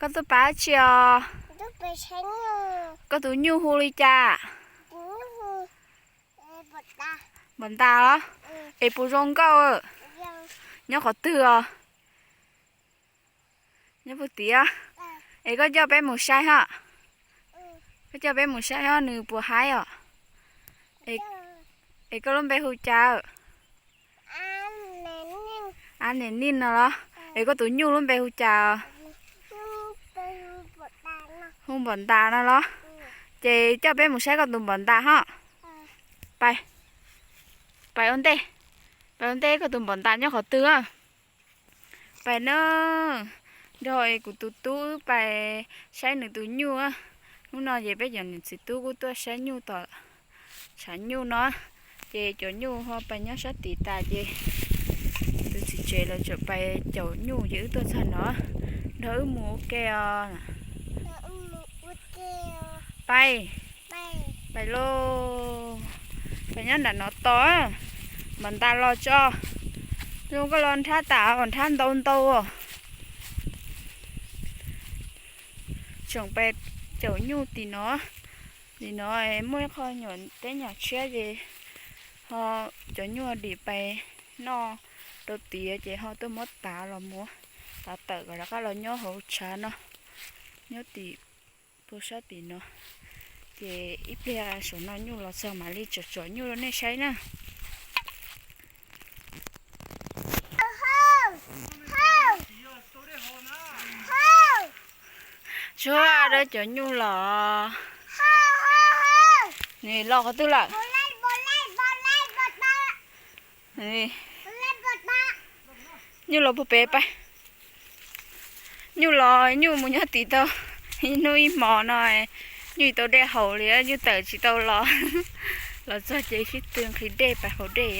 Koj tuaj pab dab tsi os? Koj tus nyuj hu li cas? Npam ntas los? Es puas zoo nkauj? Nyob qhov twg os? Nyob puag tid. Es koj coj peb mus saib hos. Koj coj peb mus saib hos nws puas haib os. Es koj lub npe hu cas? Ab niam nij no los? Es koj tus nyuj lub npe hu cas? Hu npam ntas no los? Ces coj peb mus saib koj tus npam ntas hos. Pais, pais ua ntej, pais ua ntej koj tus npam ntas nyob qhov twg. Pais na, nrog kuv tus tub wb pais saib nws tus nyuj. Hnub no ces peb cov niam txiv tub kuj tuaj saib nyuj tom tshav nyuj no. Ces cov nyuj ho pais nyob sab tid tas ces tus txiv tsev lawv tseem pais caum nyuj ces wb tuaj txog no, nrog wb mus ua ke os. Pais, pais lauj. Pais nyob nram no tos, npam ntas los tso. Zoo koj los nrhab tas, nrhab ntau ntau os. Tseem pais caum nyuj tim no. Tim no muaj ib qho nyuam teb nyuam tshiab ces ho cov nyuj dim pais noj rau tid ces ho tuaj muab tav los muab tav tawm kom rov qab los nyob hauv tshav no, nyob tim puag sab tim no. Ces ib pliag saum no nyuj los txog mam li tsom tsom nyuj rau nej saib na. Tsuag dab cov nyuj los. Nws los qhov twg lawm? Nyuj los puag pem pab. Nyuj los nyuj mus nyob tid tau ib hnub ib hmo no, nyuj tsis tau dej haus li, nyuj tawm tsis tau los. Los txog ces sib tw nqhis dej pais haus dej.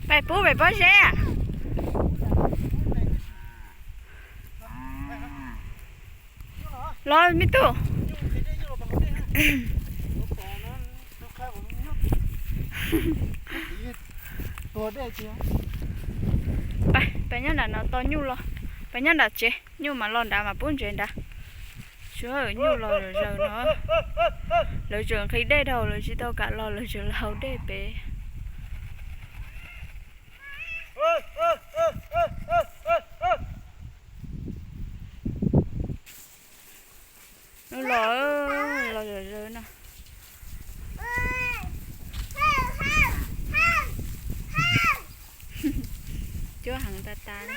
Pais pub pem pob zeb. Los me tub. Pais, pais nyob nram no tos nyuj los, pais nyob nram tsev nyuj mam los nrad mas pub ntsev nrad. Tsuas nyuj los zaws zaws no. Lawv tseem nqhis dej dhau lawv tsis tau kam los lawv tseem los haus dej pem. Los, los zaws zaws no. Cuab heev tas tas li.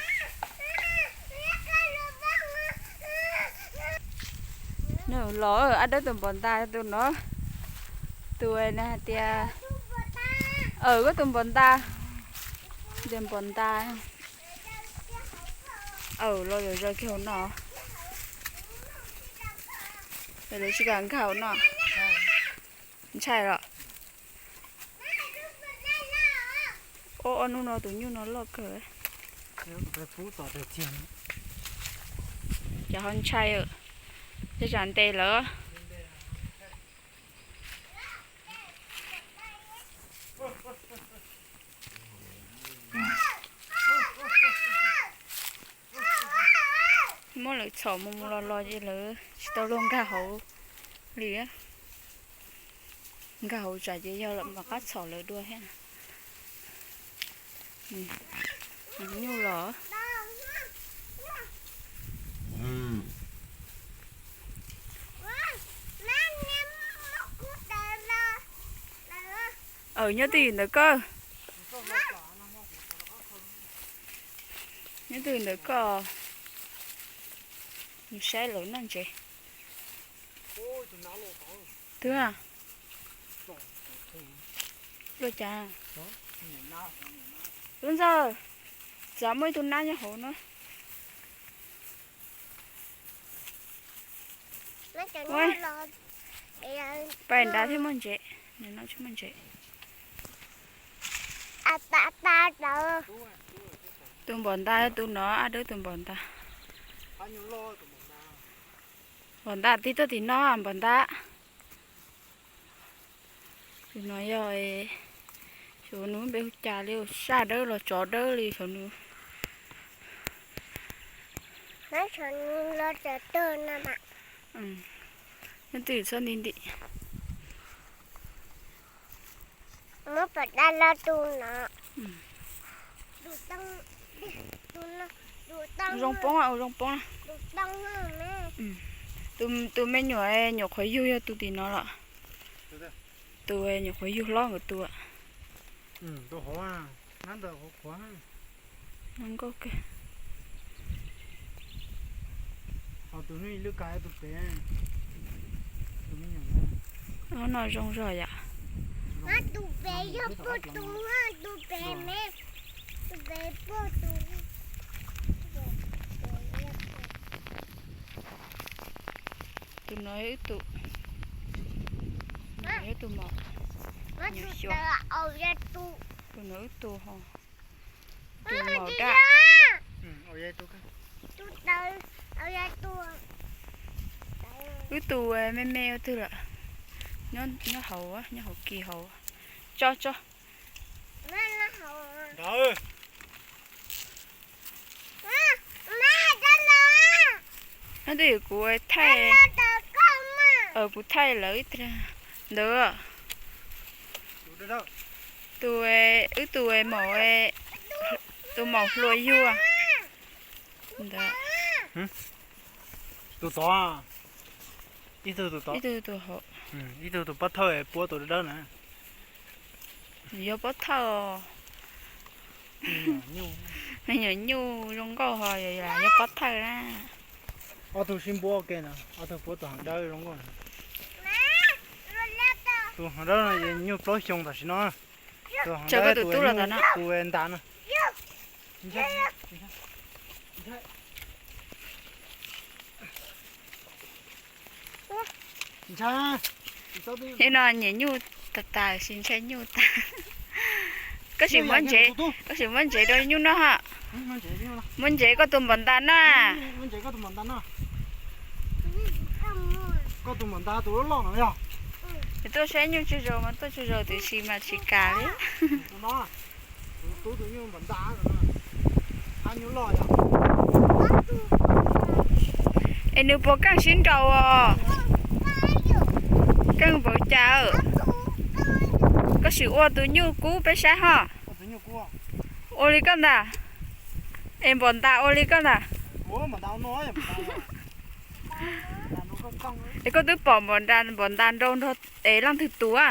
Nws los, ab dawb tus npam ntas tus no. Tus na hais tias, aw, koj tus npam ntas. Tus npam ntas. Aw, los zaws zaws kiag hauv no. Lawv tsis kam nkag hauv no. Ntshai los? Ob, ob hnub no tus nyuj no loj kawg. Ces ho ntshai, tej tsam ntes lawm. Muab lawv txhom mus mus los los ces lawv tsis tau luag nkag hauv li. Nkag hauv tsam ces yog lawv mam qab txhom lawv dua thiab. Nyuj los. Aw, nyob twj ywm ntawm koj. Nyob twj ywm ntawm koj. Mus saib lawv noj ntses. Twb luaj cas? Lub ntxawg, txav muaj ib tug nab nyob hauv no. Pais nrad thiaj muaj ntses, nws no tsis muaj ntses. Tus npam ntas, tus no ab dawb tus npam ntas. Npam ntas tig tuaj tim no, npam ntas. Tus no yog, xyov nws npe hu cas li, saj dawb los tsov dawb li xyov nws. Nyob twj ywm txhob nti nti. Zoo poob, zoo poob. Tus me nyuam nyuam qhuav yug yog tus tim no los? Tus nyuam qhuav yug hlob nkawd tus. Nkauj kawg. Ob no zoo zog yom. Tus no wb tus, tus no wb tus maum, nyuam xyuas. Tus no wb tus ho, tus maum daj. Wb tus me me ua twg lawm? Nyob hauv, nyob hauv kis hauv. Tso tso. Nyob twj ywm kuv thaij, kuv thaij lawv ib tag ntawd. Tus, wb tus maum, tus maum hluas yuag ntawd. Tus tod, ib tug tus tod, ib tug tus pob thawj puab tus dawb dawb na. Yog pob thawj. Me nyuam nyuj zoo nkauj ho yog pob thawj na. Ob tug sib npuab ua ke na, ob tug puab tus heev dawb zoo nkauj. Tus heev dawb no nyuj plaub xyoo tam sim no. Tus heev dawb tus tub los ntawm no, tus ntas no. Nim no nyiam nyuj tas tas, sim ntshai nyuj tag. Koj sim muab ntsev, koj sim muab ntsev rau nyuj noj ha. Muab ntsev koj tus npam ntas na. Tuaj saib nyuj tsaug zog mas tuaj tsaug zog tiam sis mas tsis kam li. Es nws puas keej sib nraus os? Keej npaum cas? Koj sim ua tus nyuj kub peb saib ho. Ua li koj ntag. Es npam ntas ua li koj ntag. Es koj twb pom npam ntas nraus nrog es leej twg tus a?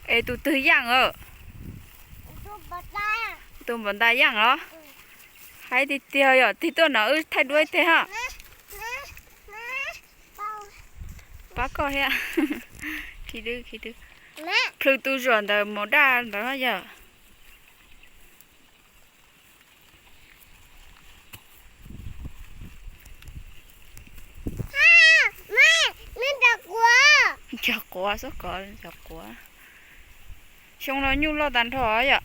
Es tus twg yaaj os? Tus npam ntas yaaj os? Hais tiag tiag yog tig tuaj no wb thaij duab ib teg ho. Pab koj thiab. Khi dwb, khi dwb. Plhws tus zuam ntawm maum daj ntawd yog. Cov quav, xub kov cov quav. Xyoo no nyuj loj tag nrho yom.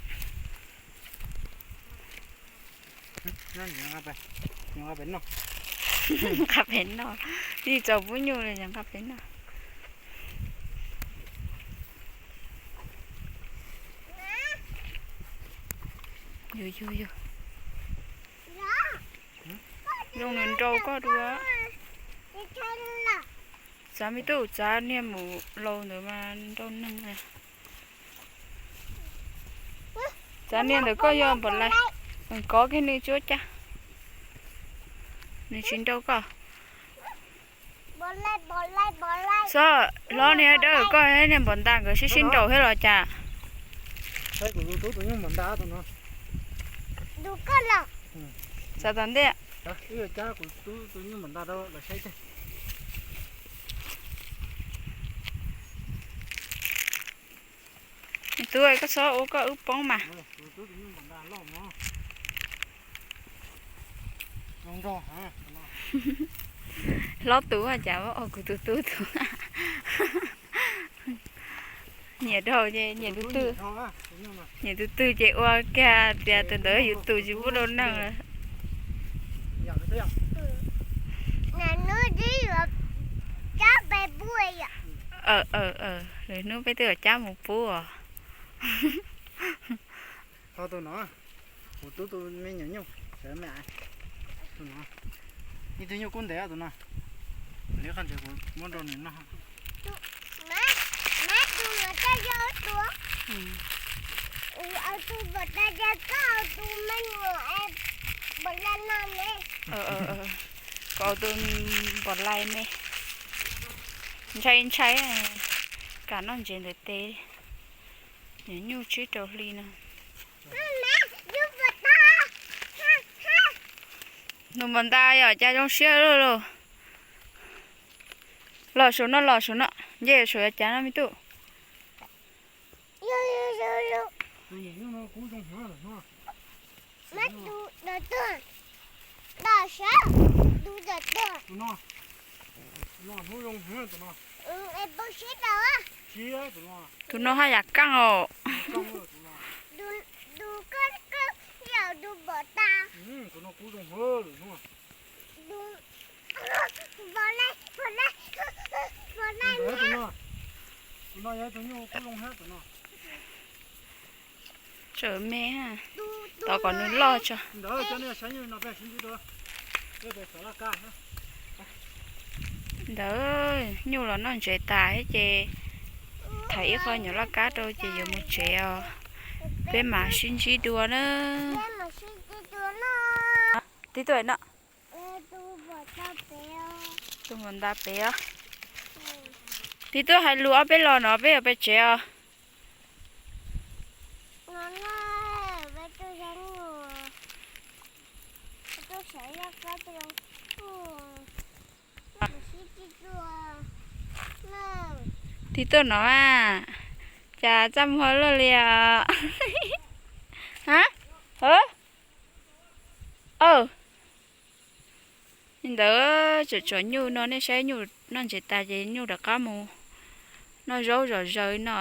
Nqa pem noj, yeej txaus pub nyuj li, nqa pem noj. Yus yus yus, zoo nws nrau koj dua. Txav me tub, txav niag mus laus ntawd mas nrau neeg. Txav niag ntawd koj yog npaum lais, kov kiag nws tsuab caj, nws tsis nrau koj. Xob hlob niag dawb, koj niag npam ntas nkawd sib sib nraus thiab los cas? Txav tom ntej. Tub, koj txhob ua koj wb poob mas. Hlob tus cas, kuv tus tub tus. Nyiam dhau ces nyiam tus twg, nyiam tus twg ces ua kiag tias tus ntawd yus tus tsis pub rau neeg. Lwm hnub peb twb cab mus pub os. Ho tus no, kuv tub tus me nyuam nyuj, sawv me, tus no, ib tug nyuj kub ntev tus no. Liab qhov ntses kuv muab rau nws noj. Koj tus npam lais me, ntshai ntshai, kam noj ntses ntawm tes. Nyuam nyuj tsib rau hli no. Nus npam nta yom, cas zoo siab loj loj. Los saum no, los saum no, nce saum yav cav no me tub. Tus no haj yam kaaj os. Tsawm me, tos kom nws loj tso. Ntawd nyuj los noj ntses tas thiab ces thaiv ib qho nyuam laj kab rau ces yuav mus tsev os. Peb mam sib ntsib dua na. Tib tuaj no. Tus npam nta pem os. Tib tuaj hais lus ob peb los no peb yuav pem tsev os. Tib tuaj no mas, cas txaj muag luaj li os. Ha? Li ntawd tseem tshuav nyuj no, nej saib nyuj noj ntses tas ces nyuj rov qab mus noj zaub zom zaws no.